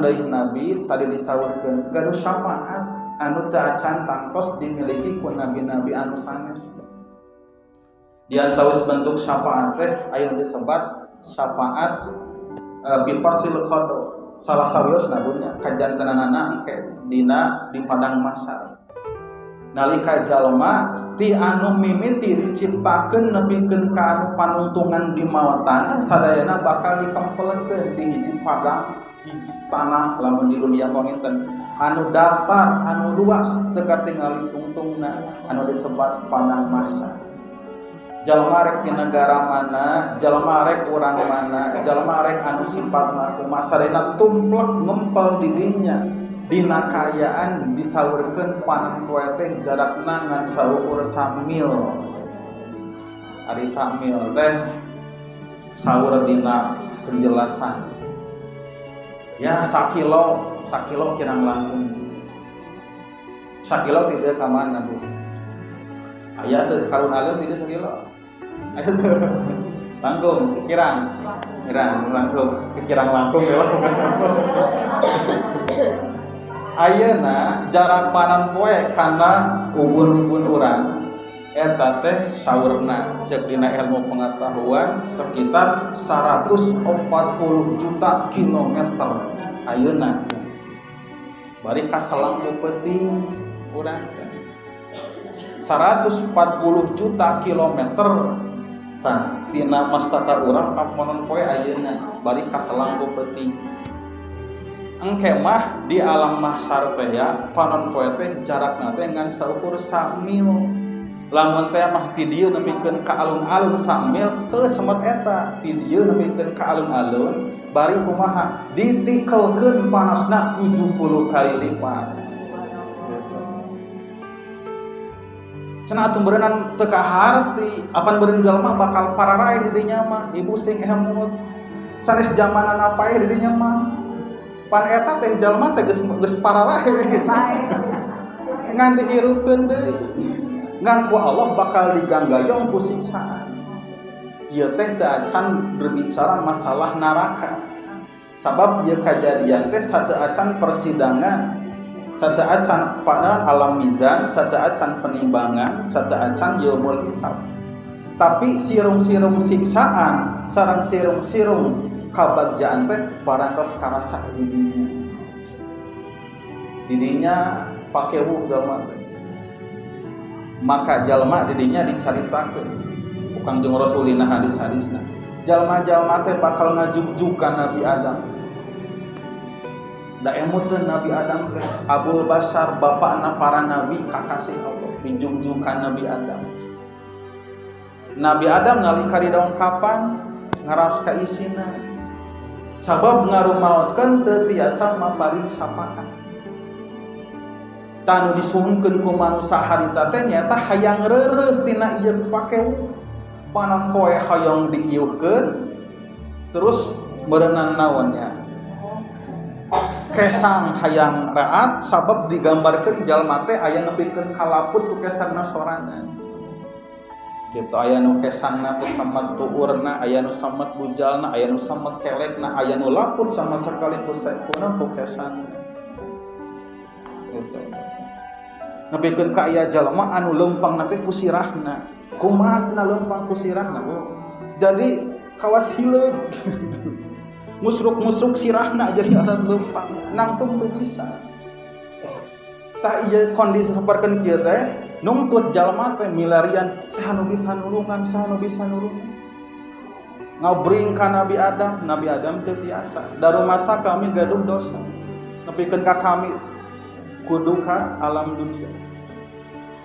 Deui nabi tadi disaurkeun gaduh syafaat anu teu acan tangtos dimiliki ku nabi-nabi anu sanes. Di antawis bentuk syafaat teh aya nu disebat syafaat bifasil qada. Salah sawiosna dunya kajantenanana engke dina di padang mahsyar. Nalika jalma ti anu mimiti diciptakeun nepikeun ka anu panungtungan di maotan sadayana bakal dikempelkeun di hiji padang, hiji tanah lamun di dunia panginten anu datar, anu luas teu katingali tungtungna anu disebat padang mahsyar. Jalma rek ti negara mana, jalma rek urang mana, jalma rek anu sifatna kumaha sadayana tumplek ngempel di dinya. Dina kaayaan disaurkeun panen poe teh jarakna ngan saukur samil. Ari samil teh saur dina penjelasan. Ya sakilo, sakilo kirang langkung. Sakilo tidak ka mana, Bu? Aya teu karun alun tidak sakilo. Aya teu. Langkung, kirang. Kirang langkung, kirang langkung ya. Ayeuna jarak panan poe kana ubun-ubun urang eta teh saurna ceuk dina ilmu pengetahuan sekitar 140 juta kilometer ayeuna. Bari kaselang ku peuting urang teh 140 juta kilometer tah tina mastaka urang ka panon poe ayeuna bari kaselang ku peuting. Engke mah di alam mahsyar teh ya panon poe teh jarakna teh ngan saukur samil. Lamun teh mah ti dieu nepikeun ka alun-alun samil heuh semet eta ti dieu nepikeun ka alun-alun bari kumaha ditikelkeun panasna 70 kali lipat. Cenah atuh beureunan teu kaharti apan beureun jalma bakal pararaeh di dinya mah ibu sing emut sanes jamanana paeh di dinya mah. Pan eta teh jalma teh geus pararahe. Ngan dihirupkeun deui. Ngan ku Allah bakal diganggayong ku siksaan. Ieu teh teu acan berbicara masalah neraka. Sabab ieu kajadian teh sateu acan persidangan, sateu acan panan alam mizan, sateu acan penimbangan, sateu acan yaumul hisab. Tapi sirung-sirung siksaan sareng sirung-sirung kabagjaan teh parantos karasa di dinya. Di dinya pakewuh jalma teh. Maka jalma di dinya dicaritakeun ku Kangjeng Rasul dina hadis-hadisna. Jalma-jalma teh bakal ngajugjug ka Nabi Adam. Da emuteun Nabi Adam teh Abul Basar bapakna para nabi kakasih Allah dijugjug ka Nabi Adam. Nabi Adam nalika didongkapan ngaras ka isina. Sabab ngarumaoskeun teu tiasa maparin sapaat. Tanu disuhunkeun ku manusa harita teh nyaeta hayang reureuh tina ieu pakewuh. Panon poe hayang diiuhkeun terus meureunan naonnya. Kesang hayang raat sabab digambarkeun jalma teh aya nepikeun kalaput ku kesangna sorangan. Gitu aya nu kesangna teh samet tuurna, aya nu samet bujalna, aya nu samet kelekna, aya nu laput sama sekali ku saekuna ku kesangna. Gitu. Nepikeun ka aya jalma anu leumpangna teh ku sirahna. Kumaha cenah leumpang ku sirahna, Bu? Jadi kawas hileud gitu. Musruk-musruk sirahna jadi alat leumpang, nangtung teu bisa. Tah ieu kondisi saperkeun kieu teh nungtut jalma teh milarian saha nu bisa nulungan, saha nu bisa nulungan. Ngabring ka Nabi Adam, Nabi Adam teu tiasa. Darumasa kami gaduh dosa. Nepikeun ka kami kudu ka alam dunia.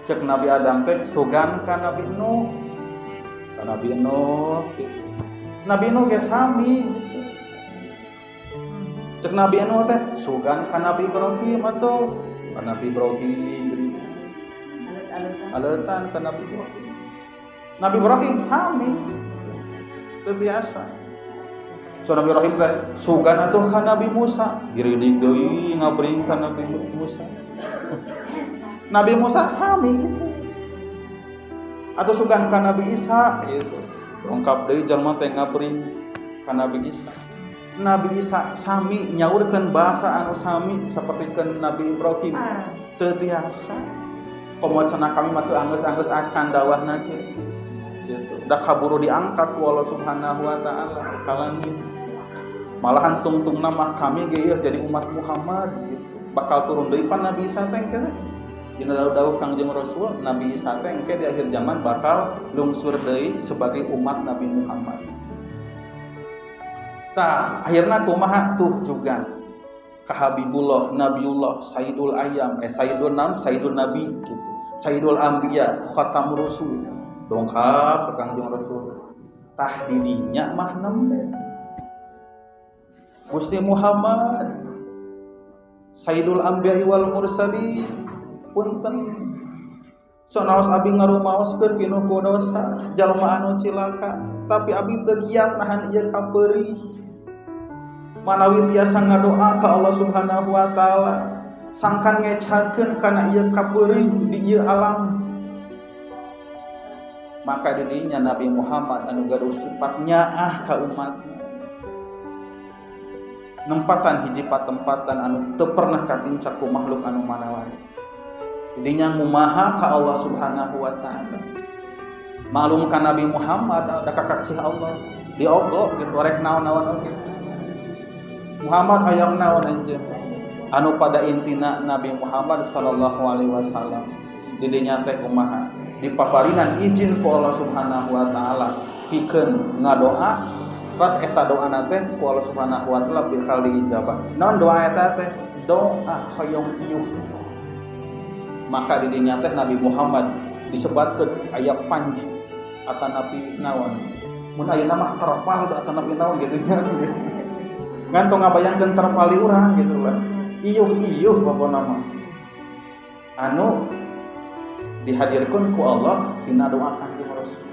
Cek Nabi Adam teh sugan ka Nabi Nuh. Ka Nabi Nuh gitu. Nabi Nuh ge sami gitu. Cek Nabi Nuh teh sugan ka Nabi Ibrahim atuh. Ka Nabi Ibrahim aleutan ka Nabi Ibrahim. Nabi Ibrahim sami teu tiasa. So Nabi Ibrahim teh sugan atuh ka Nabi Musa, giridig deui ngabring ka Nabi Musa. Nabi Musa sami gitu. Atau sugan ka Nabi Isa gitu. Lengkap deui jalma teh ngabring ka Nabi Isa. Nabi Isa sami nyaurkeun bahasa anu sami sapertikeun Nabi Ibrahim teu tiasa. Komo cenah kami mah teu anggeus-anggeus acan dawahna ge gitu. Da kaburu diangkat ku Allah Subhanahu wa taala ka langit. Malahan tungtungna mah kami ge ieu jadi umat Muhammad gitu. Bakal turun deui pan Nabi Isa teh engke. Dina dawuh Kangjeng Rasul, Nabi Isa teh engke di akhir zaman bakal lungsur deui sebagai umat Nabi Muhammad. Tah, akhirna kumaha tuh juga ka Habibullah, Nabiullah, Sayyidul Ayam, Sayyidul Nam, Sayyidul Nabi gitu. Sayyidul Anbiya, Khatamur Rusul. Dongkap ka Kangjeng Rasul. Tah didinya mah nembe. Gusti Muhammad Sayyidul Anbiya wal Mursalin, punten sonaos abi ngarumaoskeun pinuh ku dosa jalma anu cilaka, tapi abi teu kiat nahan ieu kapeurih. Manawi tiasa ngadoa ka Allah Subhanahu wa taala sangkan ngecakeun kana ieu kapeurih di ieu alam. Maka didinya Nabi Muhammad anu gaduh sifat nyaah ka umatna, nempatan hiji patempatan anu teu pernah katincak ku makhluk anu mana wae. Didinya ngumaha ka Allah Subhanahu wa taala. Maklum ka Nabi Muhammad da kakaksih Allah diogo gitu rek naon-naon oge. Muhammad hayang naon anjeun? Anu pada intina Nabi Muhammad sallallahu alaihi wasallam didinya teh kumaha? Dipaparinan izin ku Allah Subhanahu wa taala pikeun ngadoa, terus eta doana teh ku Allah Subhanahu wa taala bakal diijabah. Naon doa eta teh? Doa hoyong iuh. Maka didinya teh Nabi Muhammad disebatkeun aya panji atanapi naon. Mun ayeuna mah terpal atanapi naon gitu nya. Ngan tong ngabayangkeun terpal di urang gitu lah. Iuh-iuh pokona mah. Anu dihadirkeun ku Allah tina doa Kangjeng Rasul.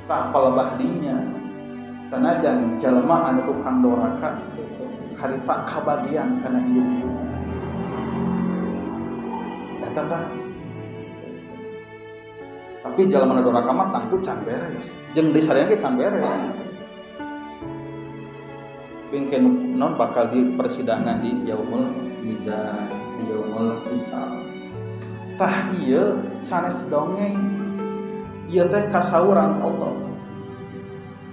Tah palebah dinya sanajan jalma anu tukang doraka harita kabagian kana iuh-iuh. Eta tah. Tapi jalma nu doraka mah tangtu can beres. Jeung di sadayana ge can beres. Pingkeun non bakal di persidangan di yaumul mizan, di yaumul hisab. Tah ieu sanes dongeng. Ieu teh kasauran Allah.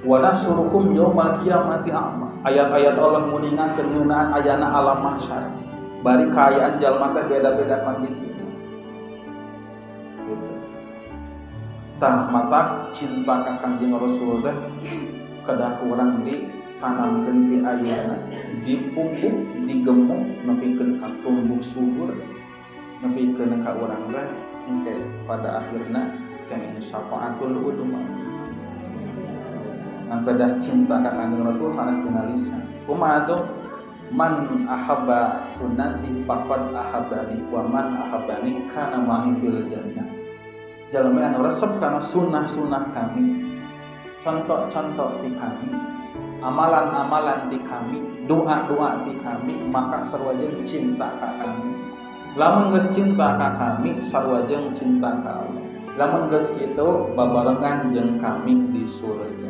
Wa nahsyuruhum yaumal qiyamati a'ma. Ayat-ayat Allah nguningakeun ngeunaan ayana alam mahsyar. Bari kaayaan jalma teh beda-beda kondisi. Gitu. Tah mata cinta ka Kangjeng Rasul teh kedah urang ditanamkeun di ayeuna, dipupuk, digemuk nepikeun ka tumbuh subur, nepikeun ka urang teh engke pada akhirna kenging syafaatul udma. Ngan pedah cinta ka Kangjeng Rasul sanes dina lisan. Kumaha tuh? Man ahabba sunnati faqad ahabbani wa man ahabbani kana ma'i fil jannah. Jalma anu resep kana sunnah-sunnah kami, contoh-contoh ti kami, amalan-amalan ti kami, doa-doa ti kami, maka sarua jeung cinta ka kami. Lamun geus cinta ka kami, sarua jeung cinta ka Allah. Lamun geus kitu babarengan jeung kami di surga.